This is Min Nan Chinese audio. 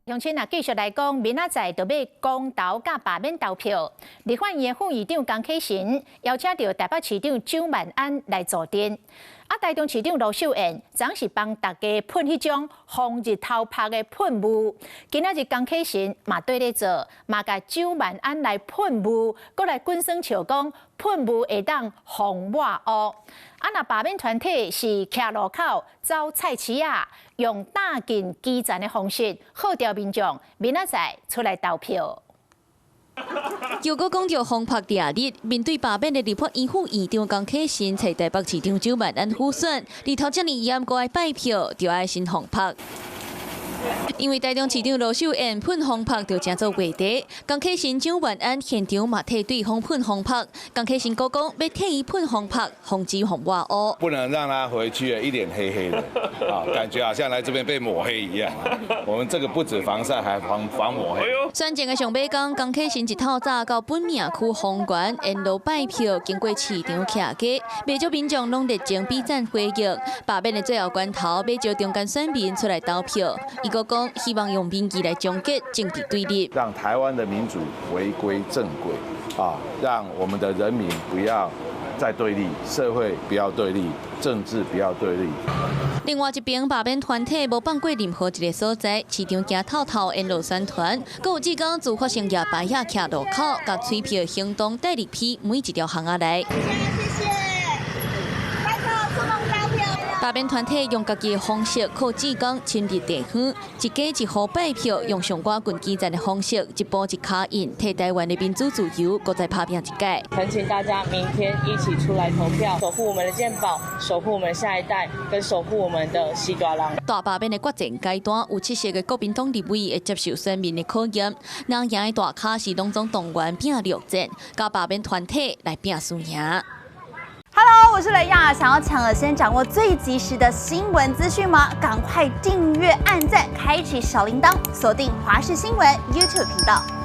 鄉親啊，繼續來講，明仔載就欲公投佮罷免投票。立法院副院長江啟臣邀請著台北市長蔣萬安來助陣。啊，台中市長盧秀燕，昨是幫大家噴彼種防日頭曝的噴霧。今仔日江啟臣嘛綴咧做，嘛共蔣萬安來噴霧，閣來滾耍笑講噴霧會當防抹烏。啊，若罷免團體是徛路口走菜市仔，用打進基層的方式號召民眾明仔載出來投票。又閣講著風曝烈日，面對罷免的立法院副院長江啟臣，揣台北市長蔣萬安輔選，日頭遮爾炎，閣愛拜票，就愛先防曝。因為台中市長盧秀燕噴風曝就成做話題，江啟臣、蔣萬安現場嘛替對方噴風曝。江啟臣閣講欲替伊噴風曝，防止予抹烏。不能讓他回去一臉黑黑的，啊，感覺好像來這邊被抹黑一樣。我們這個不止防曬，還防防抹黑。選戰的上尾工，江啟臣一透早到本命區豐原沿路拜票，經過市場徛街，袂少民眾攏熱情比讚回應。罷免的最後關頭，欲招中間選民出來投票。伊閣講，希望用民意來終結政治對立，讓台灣的民主回歸正軌，啊，讓我們的人民不要再對立，社會不要對立，政治不要對立。另外一邊，罷免團體無放過任何一个所在，市長行透透沿路宣傳，閣有志工自發性攑牌仔徛路口，共催票行動帶入去每一條巷仔內。謝謝，拜託出門投票。罷免團體用家己的方式，靠志工深入地方，一家一戶拜票，用上掛近基層的方式，一步一跤印，替台灣的民主自由，閣再拍拚一擺。懇請大家明天一起出來投票，守護我們的健保，守護我們下一代，跟守護我們的序大人。大罷免的決戰階段，有七席的國民黨立委會接受選民的考驗，人贏的大咖是攏總動員拼六戰，佮罷免團體來拼輸贏。 Hello，我是雷亞，想要搶先掌握最及時的新聞資訊嗎？趕快訂閱、按讚、開啟小鈴鐺，鎖定華視新聞 YouTube 頻道。